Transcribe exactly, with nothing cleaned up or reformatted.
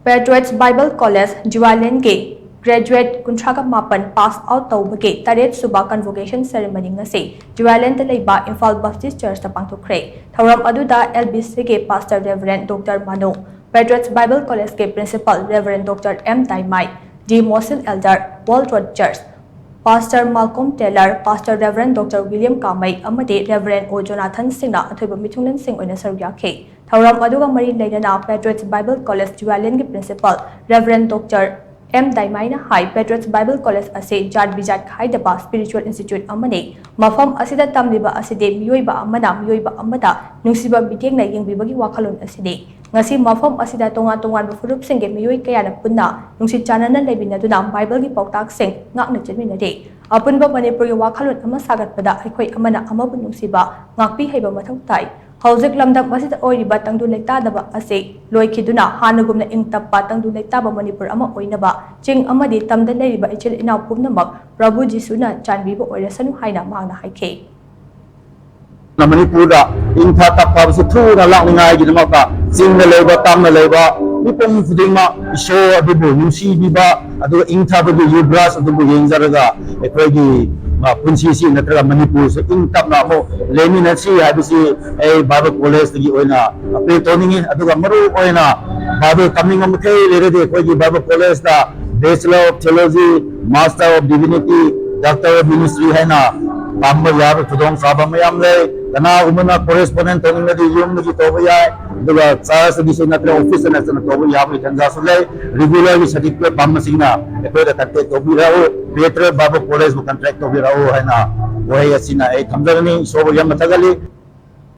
Patriots Bible College ꯖꯨꯋꯥꯂꯦꯟꯒꯤ graduate ꯀꯨꯟꯊ꯭ꯔꯥꯒ ꯃꯥꯄꯟ pass out ꯇꯧꯕꯒꯤ ꯇꯔꯦꯠ ꯁꯨꯕ convocation ceremony ꯉꯁꯤ ꯖꯨꯋꯥꯂꯦꯟꯗ ꯂꯩꯕ ꯏꯝꯐꯥꯜ ꯕꯞꯇꯤꯁ ꯆꯔꯆꯇ ꯄꯥꯡꯊꯣꯛꯈ꯭ꯔꯦ꯫ ꯊꯧꯔꯝ ꯑꯗꯨꯗ L B C ꯒꯤ Pastor Reverend Doctor Manu, Patriots Bible College ꯀꯤ Principal Reverend Doctor M ꯗꯥꯏꯃꯥꯏ, D Mosil Elder, World Road Church, Pastor Malcolm Taylor, Pastor Reverend Doctor William ꯀꯥꯃꯩ ꯑꯃꯗꯤ Reverend O Jonathan ꯁꯤꯡꯅ ꯑꯊꯣꯏꯕ ꯃꯤꯊꯨꯡꯂꯦꯟꯁꯤꯡ ꯑꯣꯏꯅ ꯁꯔꯨꯛ ꯌꯥꯈꯤ꯫ ꯊꯧꯔꯝ ꯑꯗꯨꯒ ꯃꯔꯤ ꯂꯩꯅꯅ Patriots Bible College ꯖꯨꯋꯥꯂꯦꯟꯒꯤ Principal Reverend Doctor M ꯗꯥꯏꯃꯥꯏꯅ ꯍꯥꯏ, Patriots Bible College ꯑꯁꯤ ꯖꯥꯠ ꯕꯤꯖꯥꯠ ꯈꯥꯏꯗꯕ spiritual institute ꯑꯃꯅꯤ꯫ ꯃꯐꯝ ꯑꯁꯤꯗ ꯇꯝꯂꯤꯕ ꯑꯁꯤꯗꯤ ꯃꯤꯑꯣꯏꯕ ꯑꯃꯅ ꯃꯤꯑꯣꯏꯕ ꯑꯃꯗ ꯅꯨꯡꯁꯤꯕ ꯃꯤꯠꯌꯦꯡꯅ ꯌꯦꯡꯕꯤꯕꯒꯤ ꯋꯥꯈꯜꯂꯣꯟ ꯑꯁꯤꯅꯤ꯫ ꯉꯁꯤ ꯃꯐꯝ ꯑꯁꯤꯗ ꯇꯣꯉꯥꯟ ꯇꯣꯉꯥꯟꯕ ꯐꯨꯔꯨꯞꯁꯤꯡꯒꯤ ꯃꯤꯑꯣꯏ ꯀꯌꯥꯅ ꯄꯨꯟꯅ ꯅꯨꯡꯁꯤ ꯆꯥꯟꯅꯅ ꯂꯩꯃꯤꯟꯅꯗꯨꯅ ꯕꯥꯏꯕꯜꯒꯤ ꯄꯥꯎꯇꯥꯛꯁꯤꯡ ꯉꯥꯛꯅ ꯆꯠꯃꯤꯟꯅꯔꯤ꯫ ꯑꯄꯨꯟꯕ ꯃꯅꯤꯄꯨꯔꯒꯤ ꯋꯥꯈꯜꯂꯣꯟ ꯑꯃ ꯁꯥꯒꯠꯄꯗ ꯑꯩꯈꯣꯏ ꯑꯃꯅ ꯑꯃꯕꯨ ꯅꯨꯡꯁꯤꯕ, ꯉꯥꯛꯄꯤ ꯍꯩꯕ ꯃꯊꯧ ꯇꯥꯏ꯫ ꯍꯧꯖꯤꯛ ꯂꯝꯗꯝ ꯑꯁꯤꯗ ꯑꯣꯏꯔꯤꯕ ꯇꯪꯗꯨ ꯂꯩꯇꯥꯗꯕ ꯑꯁꯤ ꯂꯣꯏꯈꯤꯗꯨꯅ ꯍꯥꯟꯅꯒꯨꯝꯅ ꯏꯪ ꯇꯞꯄ ꯇꯪꯗꯨ ꯂꯩꯇꯥꯕ ꯃꯅꯤꯄꯨꯔ ꯑꯃ ꯑꯣꯏꯅꯕ ꯆꯤꯡ ꯑꯃꯗꯤ ꯇꯝꯗ ꯂꯩꯔꯤꯕ ꯏꯆꯤꯜ ꯏꯅꯥꯎ ꯄꯨꯝꯅꯃꯛ ꯄ꯭ꯔꯚꯨ ꯖꯤꯁꯨꯅ ꯆꯥꯟꯕꯤꯕ ꯑꯣꯏꯔꯁꯅꯨ ꯍꯥꯏꯅ ꯃꯍꯥꯛꯅ ꯍꯥꯏꯈꯤ꯫ ꯃꯅꯤꯄꯨꯔꯗ ꯏꯪꯊ ꯇꯞꯄ ꯍꯥꯏꯕꯁꯤ ꯊꯨꯅ ꯂꯥꯛꯅꯤꯡꯉꯥꯏꯒꯤꯗꯃꯛꯇ ꯆꯤꯡꯗ ꯂꯩꯕ, ꯇꯝꯗ ꯂꯩꯕ ꯃꯤꯄꯨꯝ ꯈꯨꯗꯤꯡꯃꯛ ꯏꯁꯣꯔ ꯑꯗꯨꯕꯨ ꯅꯨꯡꯁꯤꯕꯤꯕ, ꯑꯗꯨꯒ ꯏꯪꯊꯕꯒꯤ ꯌꯨꯕ꯭ꯔꯥꯖ ꯑꯗꯨꯕꯨ ꯌꯦꯡꯖꯔꯒ ꯑꯩꯈꯣꯏꯒꯤ, ꯑ, ꯄꯨꯟꯁꯤꯁꯤ ꯅꯠꯇ꯭ꯔꯒ ꯃꯅꯤꯄꯨꯔꯁꯤ ꯏꯪ ꯇꯞꯅ ꯑꯃꯨꯛ ꯂꯩꯃꯤꯟꯅꯁꯤ ꯍꯥꯏꯕꯁꯤ ꯑꯩ ꯕꯥꯏꯕꯜ ꯀꯣꯂꯦꯖꯇꯒꯤ ꯑꯣꯏꯅ ꯑꯄꯤꯜ ꯇꯧꯅꯤꯡꯉꯤ꯫ ꯑꯗꯨꯒ ꯃꯔꯨ ꯑꯣꯏꯅ ꯕꯥꯏꯕꯜ ꯇꯝꯅꯤꯡꯕ ꯃꯈꯩ ꯂꯩꯔꯗꯤ ꯑꯩꯈꯣꯏꯒꯤ ꯕꯥꯏꯕꯜ ꯀꯣꯂꯦꯖꯇ Bachelor of Theology, Master of Divinity, Doctor of Ministry ꯍꯥꯏꯅ ꯇꯝꯕ ꯌꯥꯕ ꯈꯨꯗꯣꯡꯆꯥꯕ ꯃꯌꯥꯝ ꯂꯩ꯫ ꯀꯅꯥꯒꯨꯝꯕꯅ correspondent ꯇꯧꯅꯤꯡꯂꯗꯤ ꯌꯨꯝꯗꯒꯤ ꯇꯧꯕ ꯌꯥꯏ, ꯑꯗꯨꯒ ꯆꯔꯆꯇꯒꯤꯁꯨ ꯅꯠꯇ꯭ꯔꯒ ꯑꯣꯐꯤꯁꯇ ꯅꯠꯇꯅ ꯇꯧꯕ ꯌꯥꯕꯒꯤ ꯇꯥꯟꯖꯥꯁꯨ ꯂꯩ꯫ Regularꯒꯤ certificate ꯄꯥꯝꯕꯁꯤꯡꯅ ꯑꯩꯈꯣꯏꯗ contact ꯇꯧꯕꯤꯔꯛꯎ꯫ Patriot Bible Collegeꯕꯨ contact ꯇꯧꯕꯤꯔꯛꯎ ꯍꯥꯏꯅ ꯋꯥꯍꯩ ꯑꯁꯤꯅ ꯑꯩ ꯊꯝꯖꯒꯅꯤ꯫ ꯏꯁꯣꯔꯕꯨ ꯌꯥꯝꯅ ꯊꯥꯒꯠꯂꯤ꯫